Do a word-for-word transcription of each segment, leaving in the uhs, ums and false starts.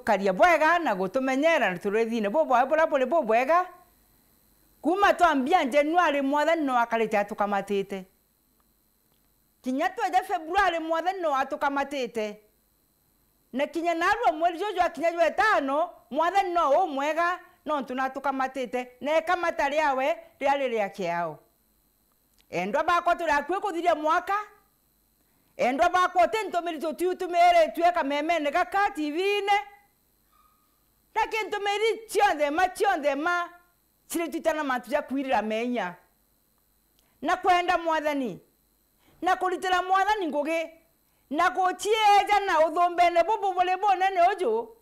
gutukaria bwega na gutumenyera na turithine bubwawe buria buri bubwega. Kuuma twambia Januari, Mwathani no akarite atukamatite. Kinya tweja Februari, Mwathani no atukamatite. Na kinya narua mweri juju jwa kinya jwa itano, Mwathani no umwega, nontu natukamatite, na ikamata riawe riari ria kiao. Endwa bakwa, turi akui kuthiria mwaka. Endwa bakwa, uti ntumiri tutiutumiritue kamemene gaka, T V-ine. Na ki ntumiri cionthe ma, cionthe ma, ciritwitana mantu ja kwirira menya. Na kwenda Mwathani, na kuritira Mwathani ngugi, na gucieeja na uthumbene bubu buri bunene uju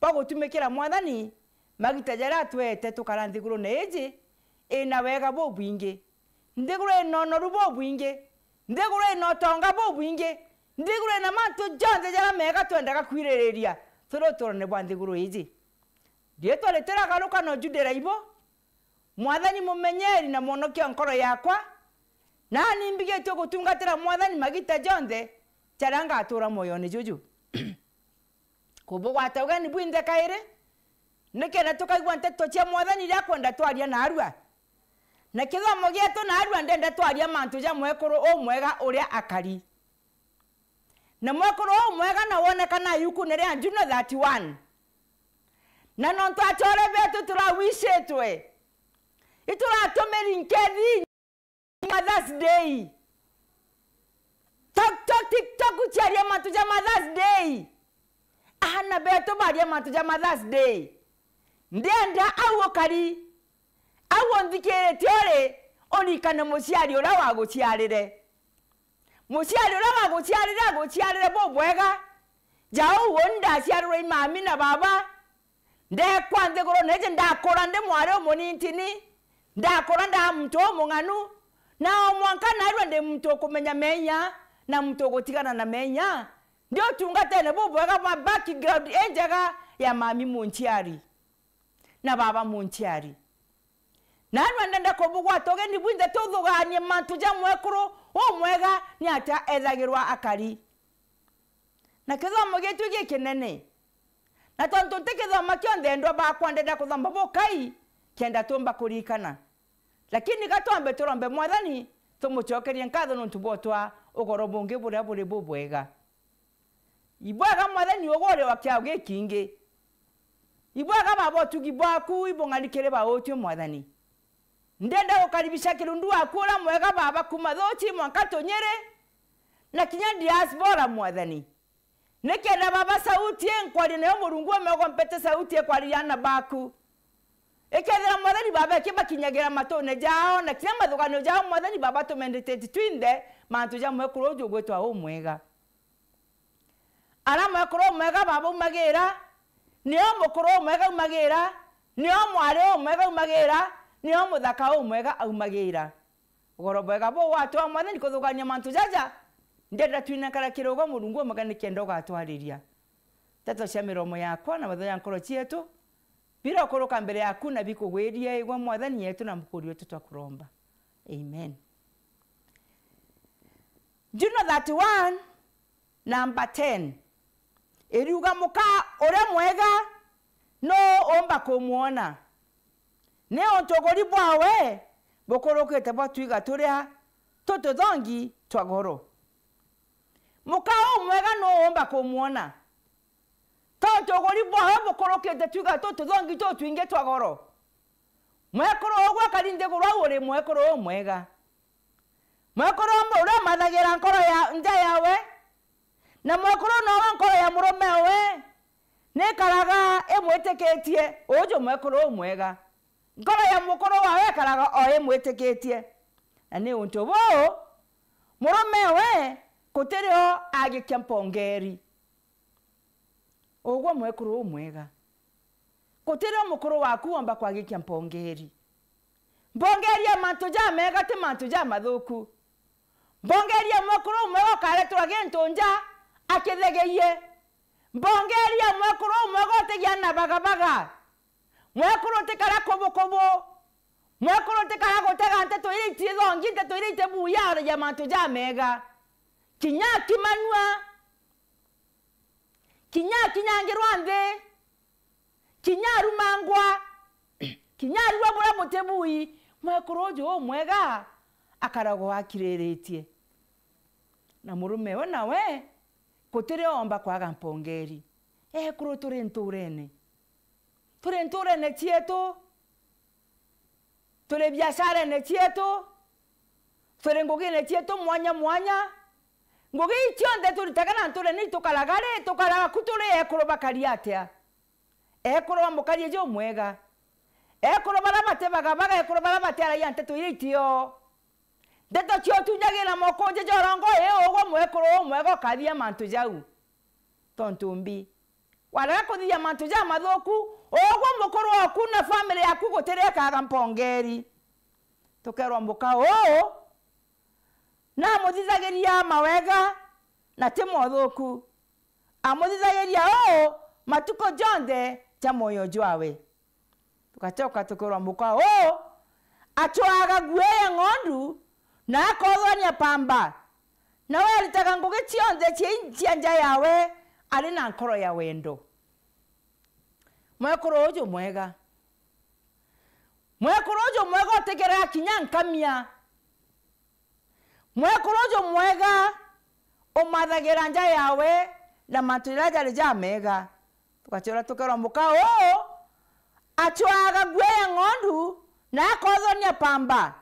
bwa gutumikira Mwathani, magita jaria atwete tukara nthigurune iji ina wega bubwingi, nthiguru ina unoru bubwingi, nthiguru ina utonga bubwingi, nthiguru ina mantu jonthe jaria mega twendaga kwiririria turi uturone bwa nthiguru iji. Riitwa ritiragaruka no ju ndiraibo, Mwathani mumenyeri na mwonokia wa nkoro yakwa, nani mbigitue gutungatira Mwathani magita jonthe jaria ngatura mwoyone juju. Kubugwata ugeni bwinthe kairi, nikenda tukaigua nteto cia Mwathani iria akwenda twaria narua. Na kithomo gietu narua ndenda twaria mantu ja mwekuru umwega uria akari. Na mwekuru umwega na wonekana yukune ria Juno thirty-one. Na nontu achore betu turawishitwe, ituratumiri nkethi Mother's Day. TikTok, TikTok ciaria mantu ja Mother's Day. Aana betu baria mantu ja Mother's Day. Ndienda au ukari, au unthikiritie uri, urikane muciari uria waguciarire. Muciari uria waguciarire aguciarire bubwega. Ja uu uni ndaciarirwe i mami na baba. Ndekwa nthigurune iji ndakura ndi mwari umunintini, ndakura ndaa muntu umung'anu, na o mwanka nairua ndi muntu ukumenya menya na muntu ugutigana na menya, ndi utungatene bubwega bwa background injega ya mami munciari na baba munciari. Naarua ndenda kubugwata ugeni bwinthe tuthuganie mantu ja mwekuru umwega ni atia ethagirwa akari. Na kithomo gietu gikinene. Na tontu nti kithomo kionthe, endwa bakwa, ndenda kuthomba bukai kenda tumba kurikana. Lakini ga twambe turombe Mwathani, tumucokerie nkatho nuntu bwotwa ugoro bungi buria buri bubwega. Ibwega Mwathani ugwe uri wa kiao gikingi. Ibwega Baba utugi bwaku ibung'ani kiri bautio Mwathani. Ndenda gukaribisha kirundu waku uria mwega Baba kuma Thuchi mwanka Tunyiri na kinya diaspora Mwathani. Nikenda Baba sauti ii nkwaria nayo Murungu umeogompete sauti ikwariria aana baku. Ikethira Mwathani Baba ikibakinyagira matune jao na kinya mathuganio jao Mwathani Baba tumendeteti twinthe mantu ja mwekuru uju ugwitwa umwega. Ara mwekuru umwega Baba umagira, nio mukuru umwega umagira, nio mwari umwega umagira, nio muthaka umwega aumagira. Ugoro bwega buu watwaa Mwathani kuthugania mantu jaja, ndenda twinakara kirugo Murungu umwega nikenda ugatwariria. Nteto cia miromo yakwa na matho ja nkoro cietu, birokuruka mbere yaku na bikugwirie igwe Mwathani yetu na mukuri wetu twakuromba. Amen. Juno thirty-one, number ten. Iriuga, muka uria mwega nu umba kumwona? Ni untu uguri bwawe bukurukite bwa twiga turia tututhongi twa goro. Muka umwega nu umba kumwona? Tontu uguri bwawe bukurukite twiga tututhongi tutwingi twa goro. Mwekuru ugwe akari nthiguru au uri mwekuru umwega. Mwekuru umwe uria umathagira nkoro ya nja yawe, na mwekuru nowe nkoro ya murume we nikaraga imwitikitie, uju mwekuru umwega. Nkoro ya mukuru wawe ikaraga o imwitikitie. Na ni untu buu, murume we gutirio agikia mpongeri. Ugwe mwekuru umwega, gutirio mukuru waku womba kwagikia mpongeri. Mpongeri ya mantu jamega, ti mantu jamathuku. Mpongeri ya mwekuru umwega ukaretwa gintu nja akithegeie. Mpongeri ya mwekuru umwega utigia na bagabaga. Mwekuru utikara kubukubu. Mwekuru utikara gutega nteto iria itithongi, nteto iria itibuya, aragia mantu jamega. Kinya akimanua, kinya akinyangirwa nthi, kinya arumangwa, kinya arua buria buti bui, mwekuru uju umwega akaragwa akiriritie. Na murume we nawe gutiri omba kwaga mpongeri. Ekuru turi nturene, turi nturene cietu, turi biasharene cietu, turi ngugine cietu mwanya mwanya. Ngugi ii cionthe turitaga na nturene itukaraga ri, tukaraga ku turi ekuru bakari atia? Ekuru ba mukari uju umwega, ekuru baria bati bagabaga, ekuru baria batiaragia nteto iria itio. Nteto cio tunyagira moko nje jorongo, ii ugwe mwekuru umwega ukathithia mantu jau. Tontu mbi, warega kuthithia mantu jamathuku, ugwe mukuru oku na family yaku gutiri ikaga mpongeri. Tukerwa muka uu, na amuthithagiria mawega na ti mothuku. Amuthithagiria uu matuku jonthe ja mwoyo jwawe. Tugacoka tukerwa muka uu acwaga nguo ya ng'ondu na akothwania pamba, nawe aritaga ngugi cionthe cia in-, cia nja yawe ari na nkoro ya wendo. Mwekuru uju mwega, mwekuru uju mwega utigeraga kinya nkamia. Mwekuru uju mwega umathagira nja yawe na mantu jaria jari jamega. Tugacura tukerwa muka uu acwaga nguo ya ng'ondu na akothonia pamba,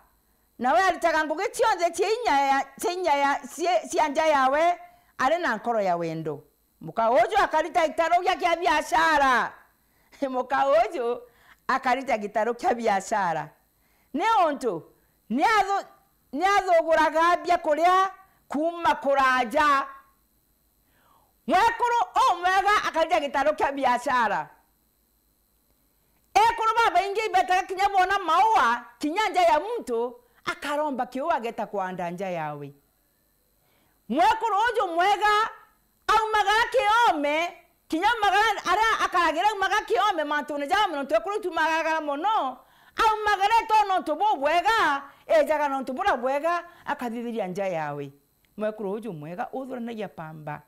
nawe aritaga ngugi cionthe cia inya ya, cia inya ya, cia, cia nja yawe ari na nkoro ya wendo. Muka uju akarita gitaru gia kia biashara. Muka uju akarita gitaru kia biashara. Niuntu niathu-, niathuguraga biakuria kuuma kuraja. Mwekuru umwega akarita gitaru kia biashara. Ekuru babaingi ibetaga kinya boona maua, kinya nja ya muntu, akaromba kiua ageta kwanda nja yawe. Mwekuru uju mwega aumagara kiome, kinya aumagara aria akaragira aumagara kiome mantune ja ome, nontu ekuru itumagaragara mono, aumagara etona untu bubwega, ejaga na untu buria bwega, akathithiria nja yawe. Mwekuru uju mwega uthuranagia pamba.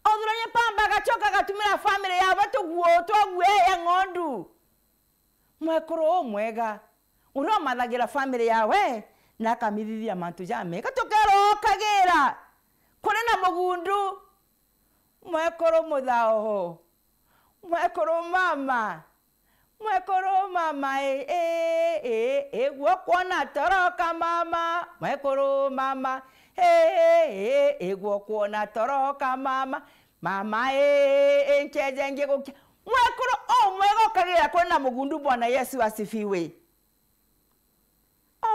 Uthurania pamba agacoka agatumira family yawe tuguo twa guo ya ng'ondu. Mwekuru umwega, uria umathagira family yawe na akamithithia mantu jamega, tukerokagira kuri na mugundu. Mwekuru muthao, mwekuru mama, mwekuru mama, ii, ii, ii, iguo kwona toroka mama, mwekuru mama, ii, ii, iguo kwona toroka mama, mama, ii, ii, nkeje ngigukia. Mwekuru umwega ukagira kwina mugundu, Bwana Yesu asifiwe.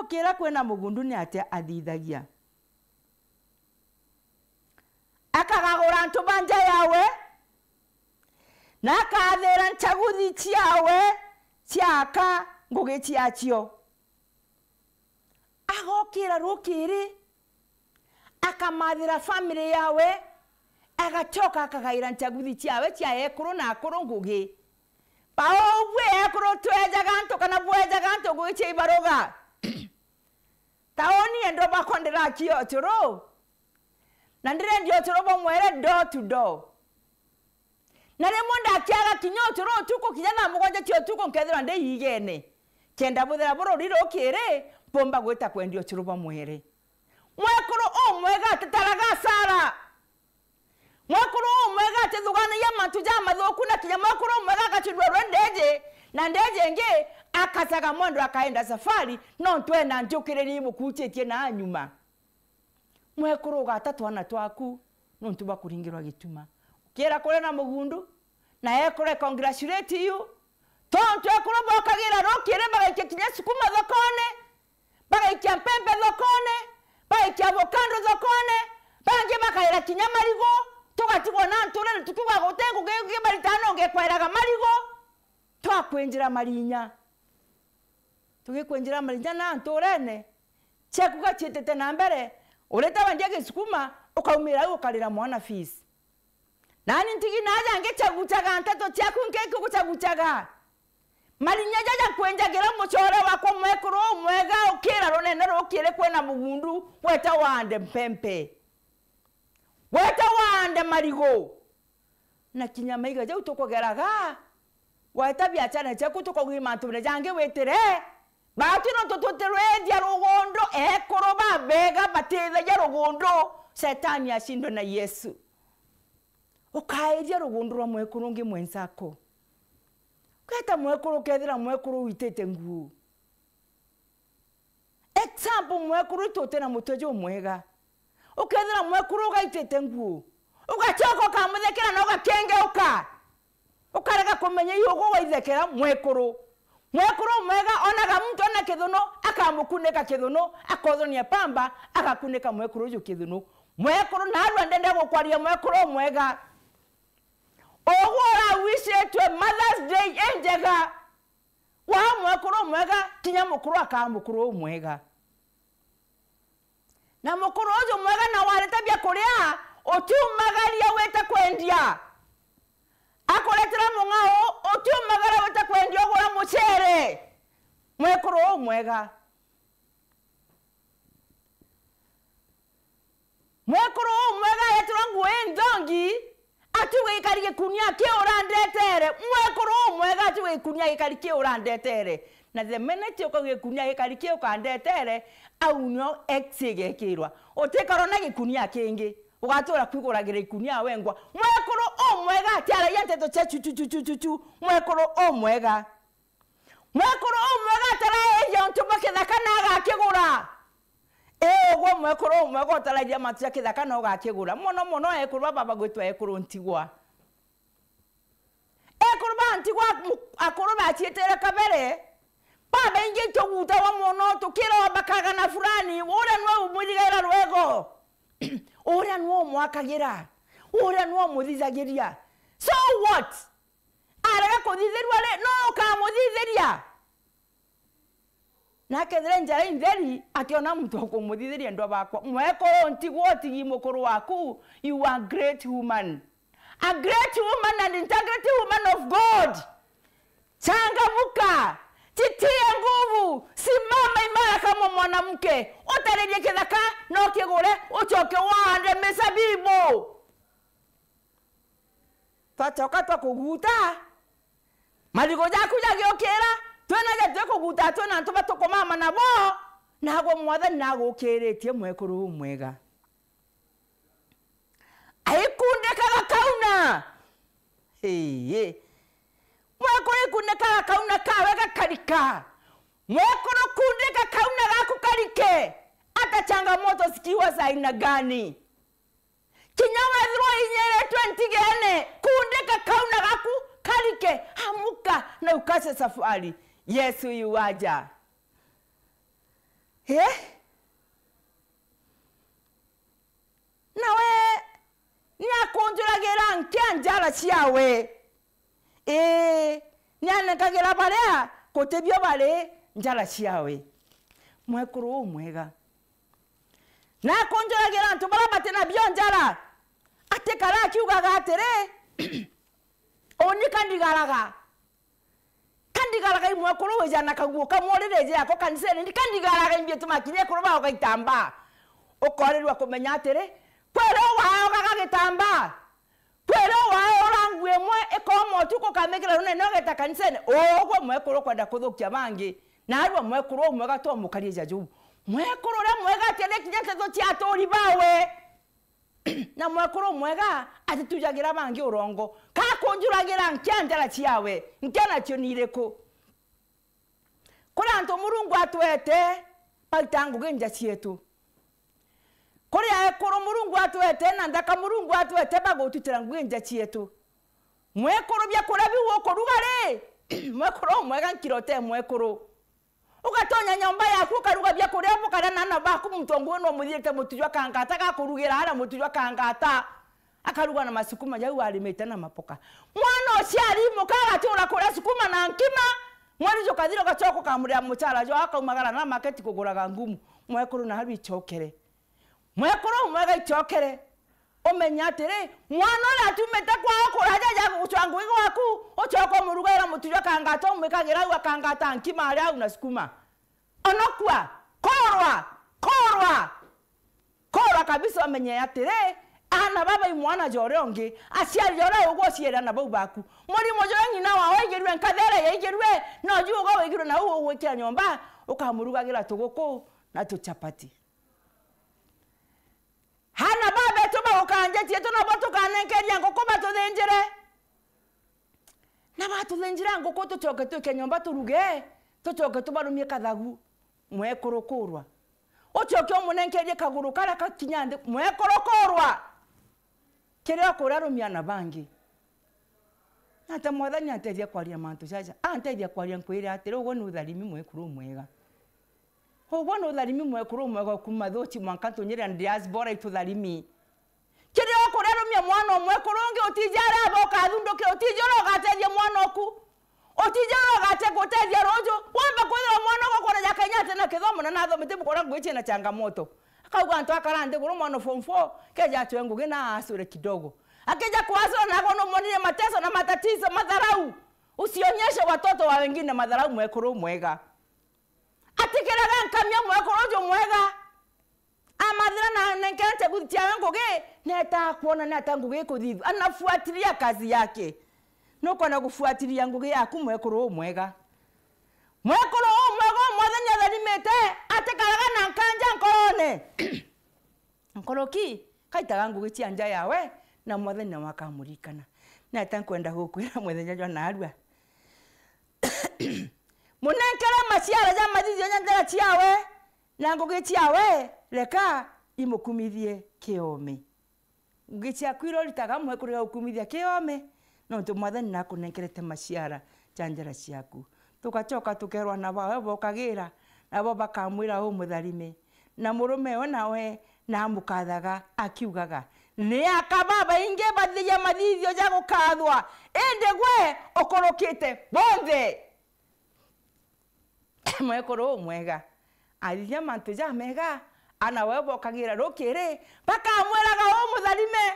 Okira kwina mugundu ni atia athithagia? Akagagura antu ba nja yawe, na akathira nchaguthi ciawe ciaka ngugi ciacio. Agokira rukiri, akamathira family yawe, agacoka akagaira nchaguthi ciawe cia ekuru na akuru ngugi. Baubwi ekuru twejaga antu kana bwejaga antu ngugi cia ibaruga. Tauni endo bakwa ndirakia ucuru, na ndirendia ucuru bwa mwere door to door. Na rimwe ndakiaga kinya ucuru utuku, kinya thaa mugwanja cia utuku nkethirwa ndi iigene, kenda buthera bururi rukiri, mpumba gwita kwendia ucuru bwa mwere. Mwekuru umwega atitaraga asara. Mwekuru umwega atithuganagia mantu jamathuku, na kinya mwekuru umwega agacurua rwe ndeji, na ndeji ingi akacaga mwendo akaenda safari, nontu ena njukiriri imukucitie na nyuma. Mwekuru ugata twana twaku nontu bwa kuringirwa gituma. Ukira kuri na mugundu, na ekuru congratulate you, tontu ekuru bokagira rukiri bagaikia kinya sukuma thokone, bagaikia mpempe thokone, bagaikia avocado thokone, bangi bakaira kinya marigu, tugatigwa na nturene tukiuga guti ngugi ingi baritaga no ngekweraga marigu. Twakwinjira marinya. Tugikwenjera marinya na nturene, ciaku gaciitite na mbere, urita wendia gisukuma, ukaumira au ukarira mwana fees. Nani ntigi naja ngichaguchaga nteto ciaku nkiki guchaguchaga. Marinya jaja kwenjagira mucore wakwa mwekuru umwega ukira runene rukiri kwina mugundu, weta wande mpempe. Weta wande marigu. Na kinya maiga jau tukugeraga, Waita biacharene ciaku, tukaugia mantune jangi witire. Baatwi nontu tutirwithia rugundu, ekuru babega batithagia rugundu, Setani acindwe na Yesu. Ukairia rugundu rwa mwekuru ungi mwenzako. Ukeeta mwekuru, ukethira mwekuru uitite nguu. Example, mwekuru itu uti na mutwe jumwega. Ukethira mwekuru ugaitite nguu, ugacoka ukamuthekera na ugakengeuka. Ukarega kumenya iu ugu ugaithekera mwekuru. Mwekuru umwega onaga muntu ena kithunu, akamukunika kithunu, akothonia pamba, agakunika mwekuru uju kithunu. Mwekuru naarua ndenda gukwaria mwekuru umwega. Ugu uragwicitwe Mother's Day injega. Wa mwekuru umwega, kinya mukuru akaa mukuru umwega. Na mukuru uju mwega na warete biakuria, utiumagaria wite kwendia. Akuretera mung'ao, utiumagaria wite kwendia ugura mucere. Mwekuru umwega. Mwekuru umwega areterwa nguu inthongi, atiuga gikari gikunia kiu urandetere. Mwekuru umwega atiuga gikunia gikari kiu urandetere. Na the minute uka gikunia gikari kiu ukandetere, au nio X igekirwa. Utikarwa na gikunia kingi. Ugatura kwiguragira ikunia wengwa. Mwekuru umwega atiaragia nteto cia chu chu chu chu chu chu. Mwekuru umwega. Mwekuru umwega atarairia untu bwa kithaka na agakigura. Ii, ugwe mwekuru umwega utarairia mantu ja kithaka na ugakigura. Mono mono ekuru baba bagwitwa ekuru ntigwa. Ekuru ba ntigwa mu-, akuru baciitire kabere, babaingi itugutawa mono, tukirwa bakagana fulani, uria nwe umwirigaira rwego, uria nwe umwakagira, uria nwe umuthithagiria. So what? Arega kuthithirua ri, no ukamuthithiria? Na akethira njara intheri, akiona muntu wa kumuthithiria, endwa bakwa. Mwekuru, ntigwa utigi mukuru waku, you are great woman. A great woman and integrity woman of God. Changamuka. Jitie nguvu. Simama imara kama mwanamke. Utaririe kithaka, no kigure, ucoke wande misabibu. Twacoka twa kuguta, marigu jaku jagiukira, twina ja twi kuguta, twina antu ba tukumama nabo, nagwe Mwathani nagukiritie mwekuru umwega. Aikundikaga kauna. Ii. Mwekuru aikundikaga kauna kawe gakarika. Mwekuru kundika kauna gaku karike. Hata changamoto zikiwa za aina gani. Kinya wethirwa uinyiritwe ntigene, kundika kauna gaku karike, amuka na ukace safari. Yesu yu aja. Eh? Nawe niakunjuragira nkia njara ciawe. Ii, nianenkagira baria gutibio bari njara ciawe. Mwekuru umwega. Na akunjuragira antu baria bati nabio njara, atikara akiugaga atiri, uni ka ndigaraga. Ka ndigaraga i mwekuru wija na kaguo kamwe ririji yako kanisene, ndi ka ndigaraga imbi tu makinya ekuru bao gaitambaa. Ukorirua kumenya atiri, kwiri waogaga gitambaa. Kwiri waura nguu imwe ikoma utuku ukamikira runene ugeta kanisene. Ugwe mwekuru ukwenda kuthukia bangi. Narua mwekuru umwega twamukaria ja juu. Mwekuru uria mwega atiene kinya nteto cia aturi bawe. Na mwekuru umwega atitujagira bangi urongo. Ka kunjuragira nkia njara ciawe, nkia nacio ni iriku? Kuri antu Murungu atwete baita ngugi nja cietu. Kuri ekuru Murungu atwete na nthaka Murungu atwete bagututira ngugi nja cietu. Mwekuru, biakuria biu ukuruga ri, mwekuru umwega nkiro te mwekuru. Ugatonya nyomba yaku ukaruga biakuria bukaria na aana baku, muntu o ngugi no muthirite mutu jwa kangata gakurugira aria mutu jwa kangata. Akaruga na masukuma jau arimite na mapoka. Mwana ucio arimuka agatura kuria sukuma na nkima, mweri jukathira ugacoka ukamurira mucara jwao akaumagara na market kuguraga ngumu. Mwekuru naarua icokere. Mwekuru umwega icokere. Umenye atiri, mwana uria atumite kwao kuraja ja gucwa ngugi gwaku, ucoka umurugaira mutu jwa kangata umwikagira au akangata nkima aria au na sukuma. Onokua, korwa, korwa, korwa kabisa, umenye atiri, Aana baba i mwana ja uria ungi, aciari ja uria ugwe uciere aana bau baku. Murimo juria ng'ina wao aigirue, nkatha iria yaigirue, noju ugwe wigirue na uu ugwikira nyomba, ukamurugagira tuguku na tuchapati. Aana babetu bagukanjitie tu nabo tukanenkeria nguku batuthinjire. Na batuthinjira nguku, tucoke twike nyomba turuge, tucoke tubarumie kathagu, mwekuru kurwa. Ucoke umunenkerie kaguru karia kakinya nthi, mwekuru kurwa. Kiria ukuria rumia na bangi. Nate Mwathani antethia kwaria mantu jaja. Antethia kwaria nkwire atiri, ugwe ni utharimi mwekuru umwega. Ugwe ni utharimi mwekuru umwega, kuma thuchi mwanka ntunyire na diaspora itutharimi. Kiria ukuria rumia mwana umwekuru ungi, utiji aria aba ukathundukira, utiji uria ugatethia mwana uku. Utiji uria ugate gutethia ruju. Wamba kwithirwa mwana uku akona ja Kenya ati na kithomo na nathomete buku uria ngwichie na changamoto. Akauga antu akara nthiguru mwana form four, keja acwe ngugi na asure kidogo. Akija kuasura na akona umwonirie mateso na matatizo, madharau. Usionyeshe watoto wa wengine madharau mwekuru mwega. Atikiraga nkamia mwekuru uju mwega. Amathira na nenkere nteguthi ciawe ngugi, neta kwona ni ata ngugi ikuthithua. Anafuatilia kazi yake. Nukwenda kufuatilia ngugi yaku mwekuru umwega. Mwekuru umwega umwathe ni atharimite, atikaraga na nkanja nkorone. Nkuruki, kaitaga ngugi cia nja yawe, na Mwathani nawe akamurikana. Ni ata nkwenda gukwira muthenya jwa naarua? Munenkere maciara ja mathithio ja njara ciawe, na ngugi ciawe reka imukumithie kiome. Ngugi ciaku iria uritaga mwekuru igagukumithia kiome, nontu Mwathani nakunenkerete maciara ja njara ciaku. Tugacoka tukerwa na bawe bokagira, nabo bakamwira umutharime. Na murume we nawe namukathaga, akiugaga, ni aka babaingi bathithia mathithio ja gukathwa, indi gwe ukurukite bonthe. Mwekuru umwega athithia mantu jamega, ana we bokagira rukiri, bakamwiraga umutharime.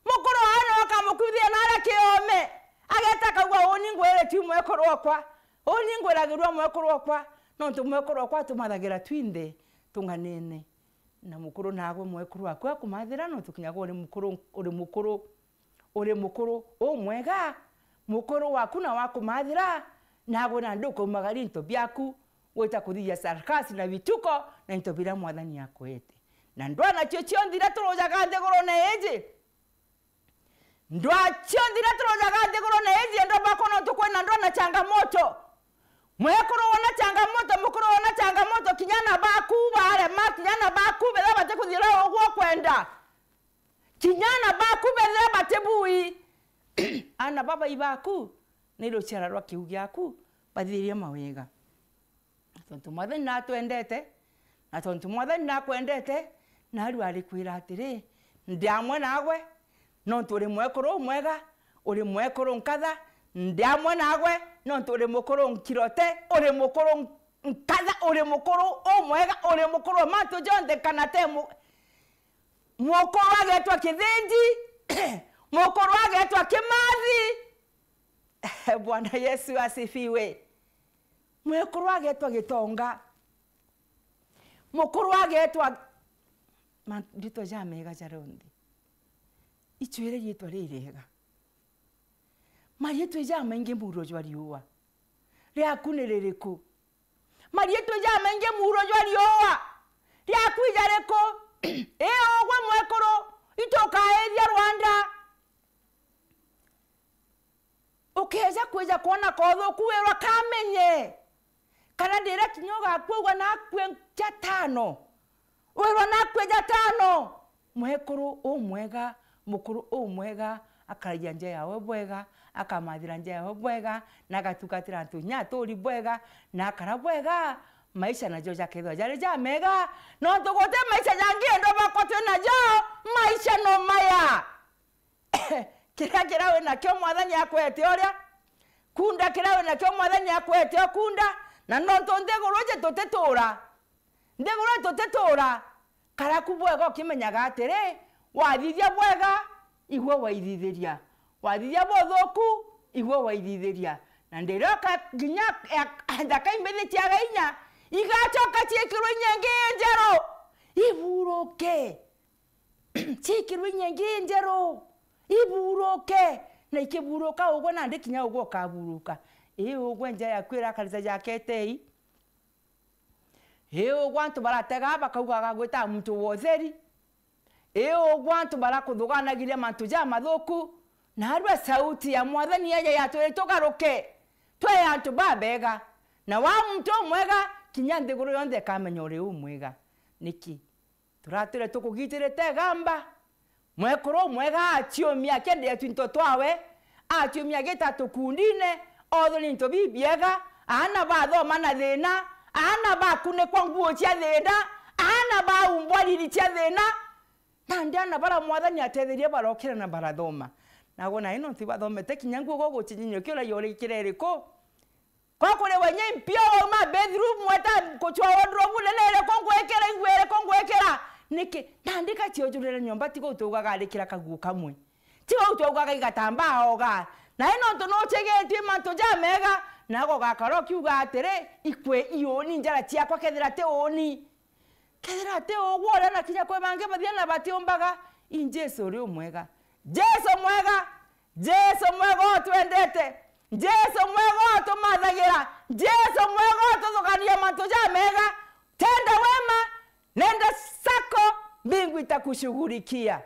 Mukuru wawe nawe akamukuthia na aria kiome, ageta akauga, uni ngwiritie mwekuru okwa, uni ngwiragirua mwekuru okwa, nontu mwekuru okwa atumathagira twinthe tung'anene. Na mukuru nagwe mwekuru waku akumathira, nontu kinya gwe uri mukuru, uri mukuru, uri mukuru umwega, mukuru waku nawe akumathira, nagwe nandi ukaumagaria into biaku, gwita kuthithia circus na bituko na into biria Mwathani akuete. Na ndwaa nacio cionthe iria turujaga nthigurune iji, ndwaa cionthe iria turujaga nthigurune iji, endwa bakwa, nontu kwina ndwaa na changamoto. Mwekuru wona changamoto, mukuru wona changamoto, kinya ana baku barema, kinya ana baku betha batikuthira uguo kwenda. Kinya ana baku bethira batibui. Ana babai baku ni ruciara rwa kiu giaku, bathithirie mawega. Na tontu Mwathani natwendete, na tontu Mwathani nakwendete, naarua arikwira atiri, ndi amwe nagwe, nontu uri mwekuru umwega, uri mwekuru nkatha, ndi amwe nagwe, nontu uri mukuru nkirote, uri mukuru nkatha, uri mukuru umwega, uri mukuru wa mantu jonthe, kana te mu-, mukuru agetwa kithinji, mukuru agetwa kimathi. Bwana Yesu asifiwe. Mwekuru agetwa Gitonga. Mukuru agetwa ma-, ritwa jamega jaria onthe. Icwire riitwa ririega. Mariitwa jamaingi muuro jwa riua. Riaku ni ririku? Mariitwa jamaingi muuro jwa riua. Riaku ijariku? Ii ugwe mwekuru, itukaithia Rwanda. Ukeeja kwija kwona kothuku, wirwa kamenye kana ndira kinya ugakua, ugwa nakue ja tano, wirwa nakue ja tano. Mwekuru umwega, mukuru umwega, akaragia nja yawe bwega, akamathira nja yawe bwega, na agatungatira antu kinya aturi bwega, na akara bwega, maisha najo jakethirwa jari jamega, nontu guti maisha jangi endwa bakwa twi najo, maisha no maya. Kiria, kiria wi nakio Mwathani akwete uria, kunda kiria wi nakio Mwathani akwete ukunda, na nontu nthiguru iji tutituura, nthiguru iji tutituura, karaku bwega ukimenyaga atiri, wathithia bwega, igwe waithithiria, wathithia buthuku, igwe waithithiria, na ndiroka kinya ya, nthaka imbithi ciaga inya, igacoka ciikirwe inya ingi injeru, iburuke. ciikirwe inya ingi injeru, iburuke, na ikiburuka ugwe, nandi kinya ugwe ukaburuka. Ii ugwe nja yaku irakarite jaketei. Ii ugwe antu barategaa bakauga agagwita muntu wa utheri. Ii ugwe antu barakuthuganagiria mantu jamathuku, naarua sauti ya Mwathani yaja yatwire tugaruke, twe antu babega. Na wa muntu umwega, kinya nthiguru yonthe ikamenya uri umwega. Niki? Turatwire tukugitirite igamba. Mwekuru umwega aciumia akienderia twinto twawe, aciumia agita tukundine, othwe ni into bibiega, aana bathoma na thina, aana bakunikwa nguo cia thina, aana baumbwa riri cia thina, nandi aana bara Mwathani atetherie barokira na barathoma. Nago nai nontu bathomete kinya nguo gugucinyinyo kiuragia uri kira iriku? Kwa kuri wenye mpio wauma bathroom weta kuchwa wardrobe nene iriku ngwikira, ingwe iriku ngwikira? Niki? Nandi kaciojurire nyomba tiga utugaga arikira kaguo kamwe. Tiga utugaga igatambaa oga. Na ino ntu nuchigitie mantu jamega, nago gakara ukiuga atiri, ikwe iuni njara ciakwa kethira ti uni. Kethira ti ugwe uria na kinya kwi bangi bathia na batiumbaga, i Jesu uri umwega. Jesu mwega, Jesu mwega utwendete, Jesu mwega utumathagira, Jesu mwega ututhugania mantu jamega. Tenda wema, nenda zako, mbingu itakushughulikia.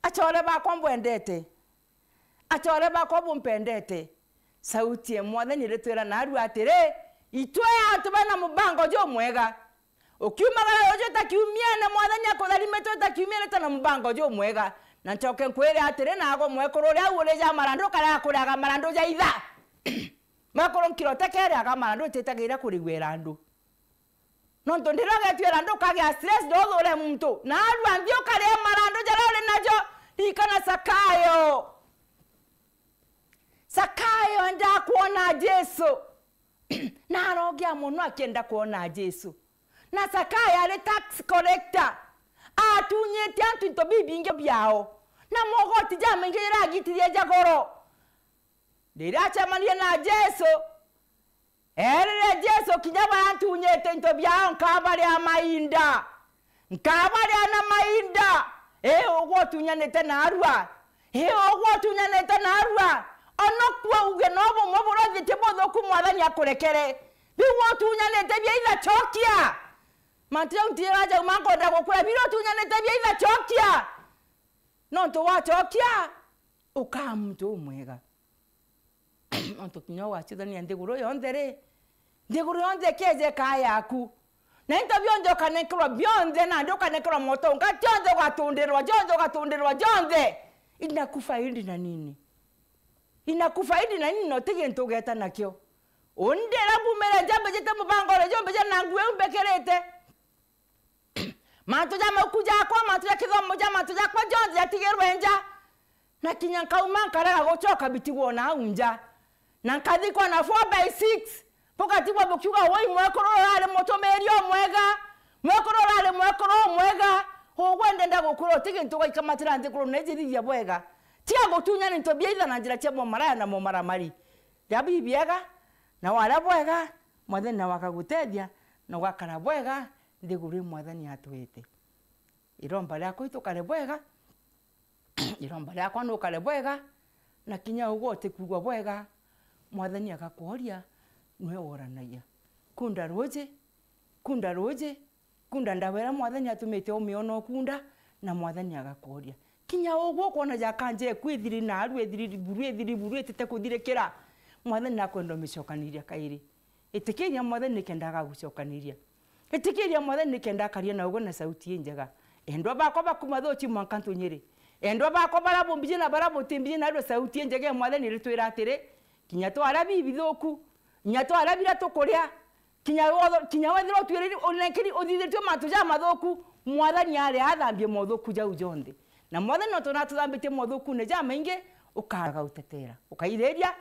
Achore bakwa mbwendete, achore bakwa bumpendete, sauti ya Mwathani iritwira naarua atiri, itwe antu bena mubango jumwega. Ukiumagara ruuji utakiumiene, Mwathani akutharimite utakiumienete na mubango jumwega. Na ncoke nkwire atiri, nago mwekuru uria au urija marandu ukarega kuriaga marandu ja itha. Mwekuru nkiro utekeriaga marandu utitagira kurigwa irandu. Nontu ndirogetue irandu ukagia stress, nduthure muntu. Naarua nthi ukaria marandu jaria uri najo, ririkana Sakayo. Sakayo endaa kwona Jesu. Na arogia mono akienda kwona Jesu. Na Sakayo ari tax collector. Atunyite antu into bibingi biao. Na mogoti jamaingi jaragitirie ja goro. Riria acemanirie na Jesu, eerire Jesu, kinya baria ntunyite into biao nkabaria mainda. Nkabaria na mainda. Ii ugwe utunyanite naarua. Ii ugwe utunyanite naarua. Onokua uge no bumwe buria uthitie buthuku Mwathani akurekere. Biu utunyanite biaitha cokia. Mantu jau ntiga jauma nkwenda gukwira, biria utunyanite biaitha cokia. Nontu wacokia, ukaa muntu umwega. Nontu kinya ugacithania nthiguru yonthe ri, nthiguru yonthe ikeeja ikaa yaku. Na into bionthe ukanenkerwa bionthe, nandi ukanenkerwa motonga jonthe, ugatundirwa jonthe, ugatundirwa jonthe. Inakufaidi na nini? Inakufaidi na nini na uti gintu ugeeta nakio? Uni ndira mbumire nja, mbijite mubango uria jumbije na nguo iu mbikirite. Mantu ja mauku jakwa, mantu ja kithomo ja mantu jakwa jonthe jatigirwe nja. Na kinya nkauma nkarega gucoka bitigwo na au nja. Na nkathikwa na four by six. Bugatigwa bukiuga, "Woi, mwekuru urari mutumiri umwega. Mwekuru urari mwekuru umwega." Ugwe ndenda gukwira uti gintu ugaikamatira nthiguru na ijirithia bwega. Tiga gutunya into biaitha na njira cia momaraya na momaramari. Ria bibiega, na waria bwega, Mwathani nawe akagutethia, na ugakara bwega, nthiguru ii Mwathani atwite. Iromba riakwa itukare bwega, iromba riakwa nukare bwega, na kinya ugwe utikwigua bwega, Mwathani agakworia, nwe woranagia. Kunda ruuji, kunda ruuji, kunda ndawa iria Mwathani atumite umiona ukunda, na Mwathani agakworia. Kinya ugwe ukwona ja kanja iku ithiri naarua, ithiri buru, ithiri buru, itite kuthirikira, Mwathani nakwenda umicokaniria kairi. Itikiria Mwathani nikenda agagucokaniria. Itikiria Mwathani nikenda akaria na ugwe na sauti injega. Endwa bakwa bakuuma thuuchi mwanka ntunyiri. Endwa bakwa baria bumbiji na baria butimbiji, naarua sauti injega ya Mwathani iritwira atiri, kinya twaria bibithuku, kinya twaria biria tukuria, kinya wotho-, kinya wethirwa utwiriri, unenkiri, uthithiritue mantu jamathuku, Mwathani ari athambie mothuku jau jonthe. Na Mwathani nontu natuthambite mothukune jamaingi, ukaraga utetera. Ukairiria,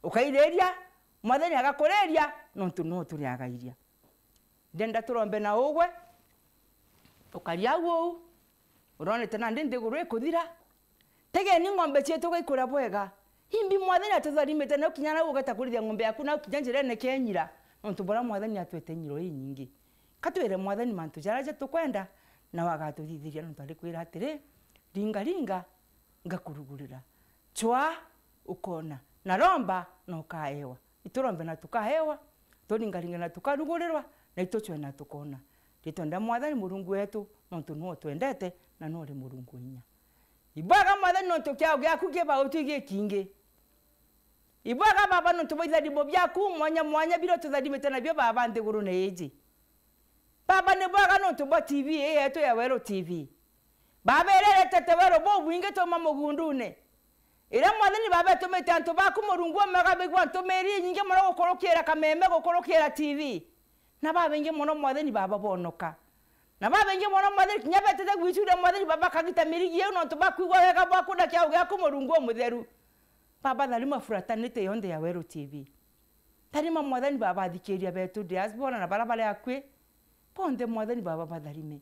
ukairiria, Mwathani agakuriria, nontu nwe uturiagairia. Ndenda turombe na ugwe, ukari au uu, uronete nandi nthiguru ikuthira. Tegeni ng'ombe cietu gaikura bwega. Imbi Mwathani atutharimite, nau kinya nau ugeta kurithia ng'ombe yaku, nau kinya njirene kenyira, nontu buria Mwathani atwete nyiro inyingi. Katwire Mwathani mantu jaria jatukwenda, Nawe agatuthithiria, nontu arikwira atiri, "Ringa, ringa, ngakurugurira. Cwaa, ukoona, na romba, na ukaewa." Iturombe na tukaewa, turingaringe na tukarugurirwa, na itucwe na tukoona. Ritwenda Mwathani Murungu wetu, nontu niwe utwendete na niwe uri Murungu inya. Ibwega Mwathani nontu kiao giaku kibautu gikingi. Ibwega Baba nontu bwa itharimo biaku mwanya mwanya biria ututharimite nabio Baba nthigurune iji. Baba ni bwega nontu bwa T V ii yetu ya Weru T V. Baba iria iretete weru bubwingi tuma mugundune. Iria Mwathani Baba itumite antu baku Murungu umwega baigua ntumiri inyingi mono gukurukira kameme gukurukira T V. Na babaingi mono Mwathani Baba bonoka. Na babaingi mono Mwathani kinya betete gwicuria Mwathani Baba bakagita mirigi iu nontu bakwigua wega bwaku na kiao giaku Murungu umutheru. Baba tharima furatanite yonthe ya Weru T V. Tharima Mwathani Baba athikiria betu diaspora na bara bari akui. Bonthe Mwathani Baba batharime.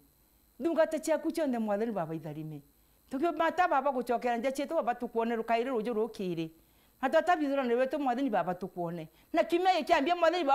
Ndungata ciaku cionthe Mwathani Baba itharime. Tukiumata Baba gucokera nja cietu Baba tukwone rukairi ruju rukiri. Na twata bithurane rwetu Mwathani Baba tukwone. Na kiumia gikiambia Mwathani Baba